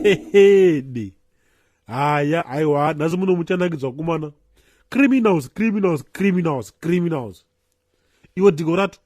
Hede. Haya, aiwa, nhasi muno muchanakidzwa kumana. Criminals, criminals, criminals, criminals. Iwe Dhikorato,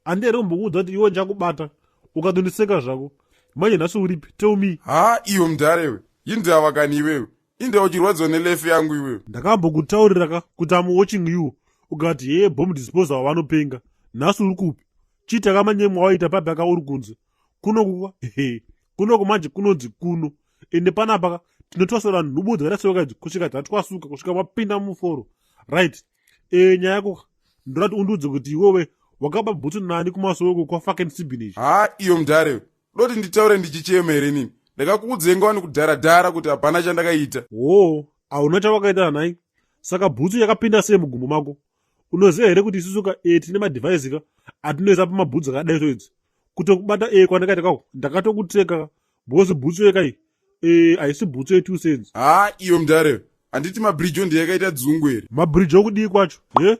handi here kumbokuudza kuti iwe ndichakubata ukatondiseka zvako. Manje nhasi uripi? Tell me. Ha, iwe mudhara iwe. Indava kani iwewe. Indava uchirwadziwa nelefe yangu iwewe. Ndakambokutaurira ka kuti I'm watching you. Ukati hee bomb disposal vanopenga. Nhasi uri kupi? Chii takamanyemwa waita papi aka uri kunze? Kunoku ka? Hehe. Kunoku manje kunonzi kuno. Ende panapa ka tinotwasura nhubu dzakaita sewe idzi kusvika dzatwasuka kusvika wapinda muforo. Right. E, nyaya yako ka ndoda kuti undiudze kuti iwewe wakaba bhutsu nani kumasowe uko kwa fucking Sibinich. Ha, iyo mudhara iwe. Doti nditaure ndichichema here nini? Ndakakuudzai ngawani kudhara-dhara kuti hapana chandakaita. Hoo, hauna chawakaita nhai. Saka bhutsu yakapinda sei mugumbo mako? Unoziva here kuti isusu ka e, tine madhivhaisi ka atinoisa pamabhutsu akadai so idzi. Kutokubata e kwandakaita kako ndakatokuteka ka because bhutsu yeka iyi e, haisi bhutsu ye 2 cents. Ha, iyo mudhara iwe. Handiti mabridge ndiye yakaita dzungu here? Mabridge okudii kwacho? He?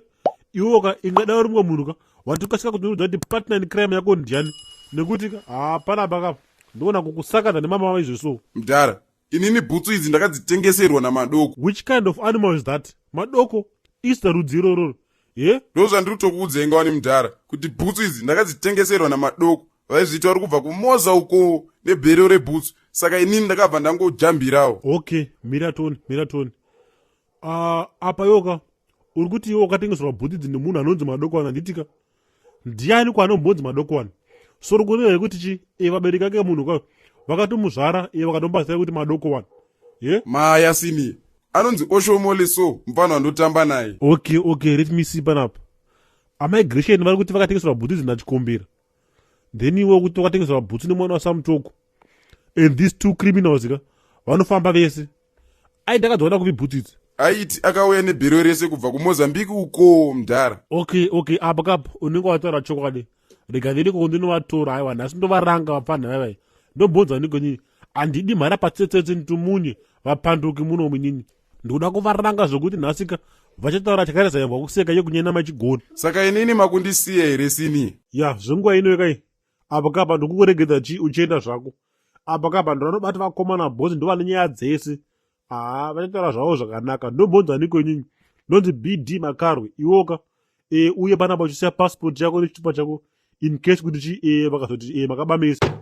Iwewo ka ingadai uri mumwe munhu ka watokasika kutiudza kuti partner in crime yako ndiani nekuti ka hapana paka ndinoona kukusakadza nemama vaizvo so. Mudhara, inini bhutsu idzi ndakadzitengeserwa naMadoko. Which kind of animal is that? Madoko? Easter rudzi irororo. He? Ndozvandiri kutokuudzai ngawani mudhara kuti bhutsu idzi ndakadzitengeserwa naMadoko. Vaizviti vari kubva kuMoza uko nebhero rebhutsu. Saka inini ndakabva ndangojambirawo. Okay, mira toni, mira toni. Apa yoka uri kuti iwe wakatengeserwa bhutsu idzi nemunhu anonzi Madokwana handitika? Ndiani kwaanombonzi Madokwana? So uri kureva yekuti chi e vabereki ake munhu ka vakatomuzvara e vakatomubasira kuti Madokwana. Ye? Maya senior. Anonzi Oshomole so mufana wandotamba naye. Okay, okay, let me see panapa. Amai Gresham vari kuti vakatengeserwa bhutsu idzi naChikombera. Then iwe kuti wakatengeserwa bhutsu nemwana waSamutoko. And these two criminals ka vanofamba vese. Ai ndakadziona kupi bhutsu idzi? Aiti akauya nebhero rese kubva kuMozambique uko mudhara. Okay, okay, apa kapa unenge wataura chokwadi. Rega ndiri koko ndinovatora aiwa nhasi ndovaranga vapfanha vaivai. Ndombonzwa ndiko nini. Handidi mhara patsetsetse nditumunye vapanduki muno munini. Ndikuda kuvaranga zvokuti nhasi ka vachataura chakaita sayambwa kuseka yekunyena machigoni. Saka inini makundisiya here sini? Ya, zvenguva ino yekai. Apa kapa ndikukuregedza chi uchienda zvako. Apa kapa ndovanobata vakomana boss ndovane nyaya dzese. Haa, vachataura zvavo zvakanaka. Ndombonzwa niko inini. Ndonzi BD Makarwe. Iwoka. E, uye panapa uchisiya passport yako nechitupa chako in case kuti chi e, vakazoti e, makabamisa.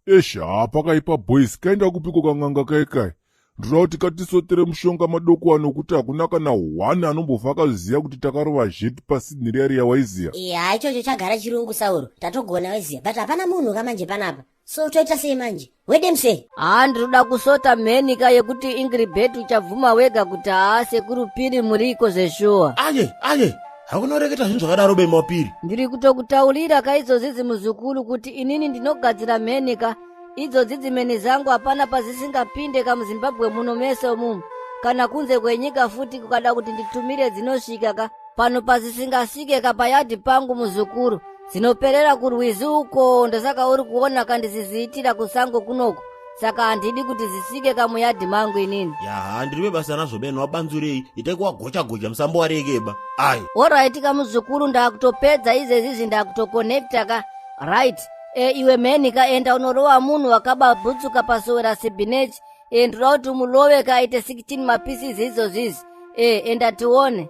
Eish, haa pakaipa boys, kaenda kupiko kan'anga kai kai. Ndinoda kuti katisotere mushonga madoko ano kuti hakuna kana one anombofa akaziva kuti takarova zheti paSydney riya riya waiziya. Haa ichocho chagara chirungu Sauro, tatogona waiziya but hapana munhu ka manje panapa. So toita sei manje? Wedem sei? Haa ndinoda kusota mheni ka yekuti Ingrid uchabvuma wega kuti haa sekuru Piri muriko zveshuwa. Aye, aye, hakunoreketa zvinhu zvakadaro bema Piri. Ndiri kutokutaurira ka idzodzidzi muzukuru kuti inini ndinogadzira mheni ka. Idzodzidzi mheni zangu hapana pazisingapinde ka muZimbabwe muno mese umumu. Kana kunze kwenyika futi kukada kuti nditumire dzinosvika ka. Pano pazisingasvike ka payadhi pangu muzukuru. Dzinoperera kurwizi uko ndosaka uri kuona ka ndiziziitira kusango kunoku. Saka handidi kuti zisvike ka muyadhi mangu inini. Yaha ndiri bebasa nazvo beno wabanzurei itai kuwagocha gocha musambo warekeba. Ai. Alright ka muzukuru ndakutopedza izvezvizvi ndakutokonekta ka. Right. E, iwe mheni ka enda unorova munhu wakaba bhutsu ka pasowera sibinechi. E, ndoda kuti umulove ka aite 16 mapieces izvozvizvi. E, enda tione.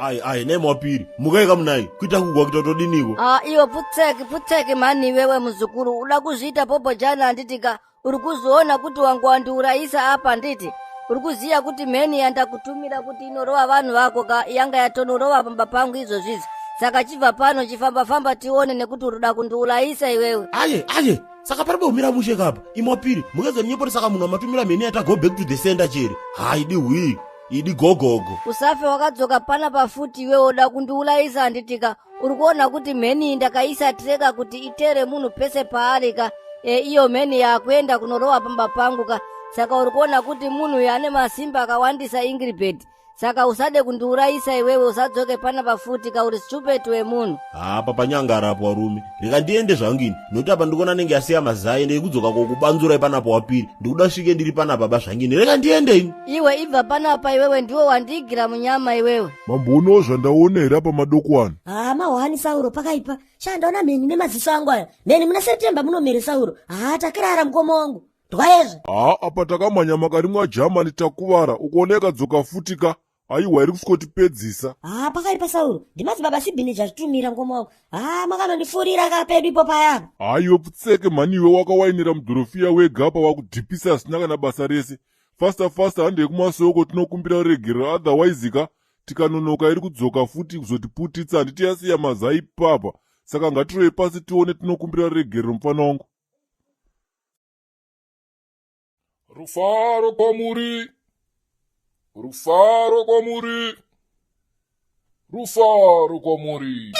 Ai ai nei mapiri mukai kamunai kuita kugwa kuita todiniko. Ah, iwe putseki putseki mhani iwewe muzukuru uda kuzviita bhobhojana handiti ka uri kuzviona kuti wangu wandiurayisa apa nditi uri kuziva kuti mheni yandakutumira kuti inorova vanhu vako ka yanga yatonorova pamba pangu izvozvizvi saka chibva pano chifamba famba tione nekuti uri kuda kundiurayisa iwewe. Aye aye saka pari bomira mushe kapa imwapiri mukazondinyepori saka munhu amatumira mheni yata go back to the sender chere haidi hwii idi gogogo. Usafe wakadzoka panapa futi iwewe uda kundiurayisa handitika uri kuona kuti mheni iyi ndakaisa treka kuti itere munhu pese paari ka e, iyo mheni yakuenda kunorova pamba pangu ka saka uri kuona kuti munhu uyu ane masimba akawandisa Ingrid. Saka usade kundiurayisa iwewe usadzoke panapa futi kauri stupid wemunhu. Haa papanyangara apo varume rega ndiende zvangu ini nokuti apa ndikuona anenge asiya mazai ende ekudzoka kokubanzurai panapa wapiri ndikuda svike ndiri panapa ba zvangu ini rega ndiende ini. Iwe ibva panapa iwewe ndiwo wandiigira munyama iwewe. Mamboonawo zvandaona here apa madokwana? Haa mahwani Sauro pakaipa. Sha ndaona mheni nemaziso angu aya. Mheni muna September munomhere Sauro. Haa takirara mukoma wangu. Ndwayezve. Haa apa takamhanya makarimwa Germany takuvara ukaona ikadzoka futi ka aiwa iri kusvikotipedzisa. Haa pakaipa Sauro. Ndimadzibaba Sibhini zvazvitumira mukoma wangu. Haa makanondifurira ka pedu ipo paya apa. Haa iwe pfutseke mhani iwe wakawainira mudhorofiya wega apa wakudhipisa asina kana basa rese. Faster faster handei kumasoko tinokumbira ruregerero otherwise ka tikanonoka iri kudzoka futi kuzotiputitsa handiti yasiya mazai ipapa saka ngatirove pasi tione tinokumbira ruregerero mufana wangu. Rufaro kwamuri, rufaro kwamuri, rufaro kwamuri.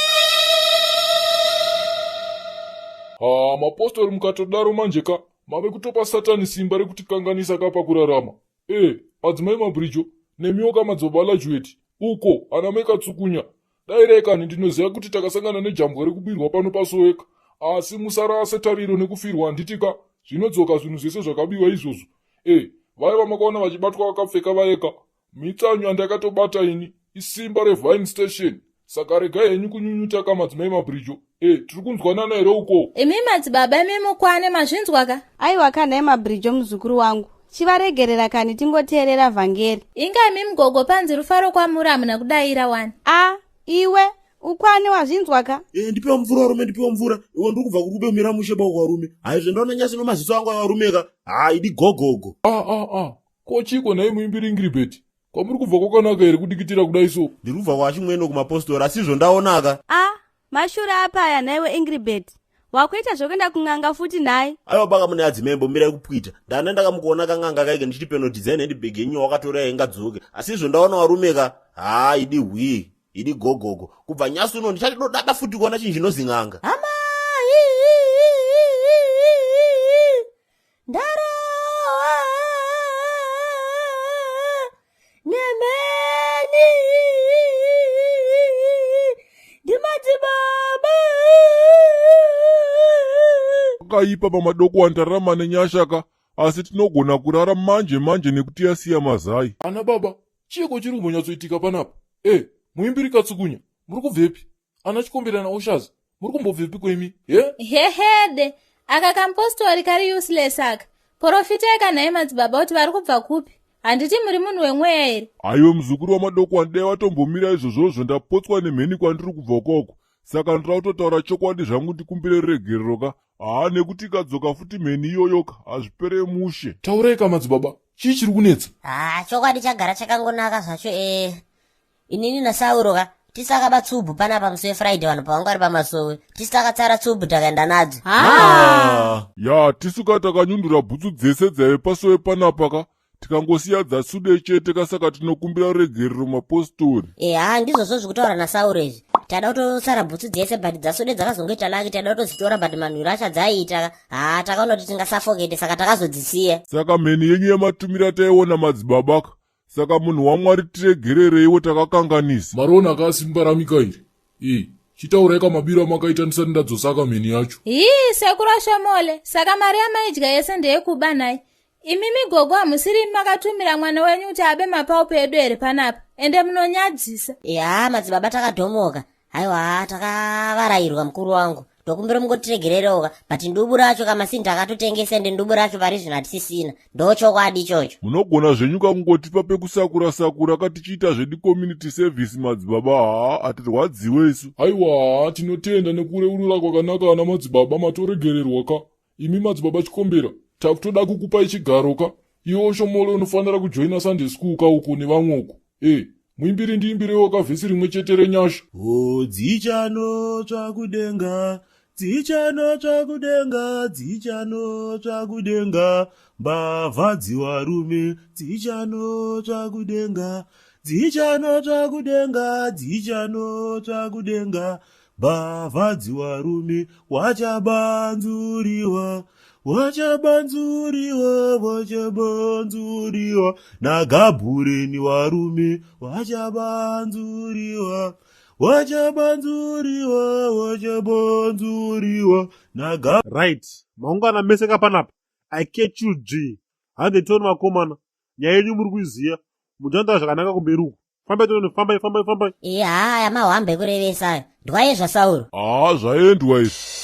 Ha, mapostori mukatodaro manje ka mave kutopa satani simba rekutikanganisa ka pakurarama. E, madzimai mabrijo, nemiwo ka madzibaba lajueti, uko ana mai katsukunya. Dairai kani ndinoziva kuti takasangana nejambwa rekubirwa pano pasoweka. Asi musarase tariro nekufirwa handiti ka zvinodzoka zvinhu zvese zvakabiwa izvozvo. E, vaya vamakaona vachibatwa vakapfeka vayeka. Mitsanyo yandakatobata ini isimba revine station. Saka regai henyu kunyunyuta ka madzimai mabrijo. E, tiri kunzwanana here uko? Imi madzibaba imi mukwane mazvinzwa ka? Aiwa ka nhai mabrijo muzukuru wangu. Chivaregerera kani tingoteerera vhangeri. Inga imi mugogo panzi rufaro kwamuri hamuna kudaira wani. A iwe ukwane wazvinzwa ka? E, ndipewo mvura varume ndipewo mvura iwe ndiri kubva kuri kubemira mushe bauko varume haizve ndaona nyasi nomaziso angu avarume ka haa idi gogogo. Ah ah ah ko chiiko nhai muimbiri Ingiribheti kwamuri kubva kwakanaka here kudikitira kudai so? Ndiri kubva kwachimwene kumapostori asi izvo ndaonaka. A mashura apaya nhaiwe Ingiribheti wakuita zvekuenda kun'anga futi nhai? Aiwa baka mune adzimai mbomirai kupwita ndana ndakamukuona kan'anga kaike ndichiti peno design handbag yenyu wakatora yaingadzoke asi izvo ndaona varume ka haa idi hwii idi gogogo kubva nyasi uno ndichatodada futi kuona chinhu chinozi n'anga. Hama ndarohwa nemheni ndimadzibaba. Pakaipa pamadoko andararama nenyasha ka asi tinogona kurara manje manje nekuti yasiya mazai. Ana baba chiiko chiri kumbonyatsoitika panapa e muimbiri katsukunya muri kubvepi ana chikombera naoshazi muri kumbobvepi kwemi he Hehede, aka kampostori kari useless aka. Porofitai kanhai madzibaba kuti vari kubva kupi? Handiti muri munhu wemweya here? Aiwe muzukuru wamadoko dai watombomira izvozvozvo ndapotswa nemheni kwandiri kubva koko saka ndoda kutotaura chokwadi zvangu ndikumbire ruregerero ka haa nekuti ikadzoka futi mheni iyoyoka hazvipere mushe. Taurai ka madzibaba chii chiri kunetsa? Haa chokwadi chagara chakangonaka zvacho eh. Inini naSauro ka tisi takaba tsubhu panapa musi weFriday vanhu pavanga vari pamasowe tisi takatsara tsubhu takaenda nadzo. Ah. Ya tisu ka takanyundura bhutsu dzese dzaive pasowe panapa ka tikangosiya dzasude chete ka saka tinokumbira ruregerero mapostori. Eha ndizvozvo zvikutaura naSauro izvi tada kutosara bhutsu dzese but dzasude dzakazongoita laki tada kutodzitora but manhwiro acho adzaiita ka haa takaona kuti tingasafokete saka takazodzisiya. Saka mheni yenyu yematumira taiona madzibaba ka saka munhu wamwari tiregerereiwo takakanganisa. Marona ka simba raMikaeri e chitaurai kamabiro amakaita ndisati ndadzosaka mheni yacho. Hii sekuru Shomole, saka mari yamaidya yese ndeyekuba nhai? Imi migogo hamusiri imi makatumira mwana wenyu kuti abe mapaupu edu here panapa? Ende munonyadzisa. Eha madzibaba takadhomoka haiwa takavarairwa mukuru wangu ndokumbira mungotiregererewo ka but ndubu racho kamasini takatotengesa ende ndubu racho pari zvino hatisisina ndochokwadi ichocho. Munogona zvenyu kakungotipa pekusakura sakura ka tichiita zvedu community service madzibaba haa hatirwadziwe isu. Aiwa tinotenda nekureurura kwakanaka ana madzibaba matoregererwa ka imi madzibaba chikombera takutoda kukupai chigaro ka iwe oshomole unofanira kujoina sunday school ka uko nevamwe uko e muimbiri ndiimbirewo ka vhesi rimwe chete renyasha. O dzichanotsva kudenga dzichanotsva kudenga dzichanotsva kudenga mbavha dziwarume dzichanotsva kudenga dzichanotsva kudenga dzichanotsva kudenga mbavha dziwarume wachabanzuriwa Wachabanzuriwa, wachabanzuriwa nagabhureni warume, wachabanzuriwa, wachabanzuriwa, wachabanzuriwa naga. Right, maungana mese kapanapa. I catch you G. Hande tione vakomana. Nyaya yenyu muri kuiziva. Muchandaura zvakanaka kumberi uku. Fambai tione, fambai, fambai, fambai. Iye haya mahwambe ekurevesa ayo. Ndwaye zvaSauro. Haa zvaendwa izvi.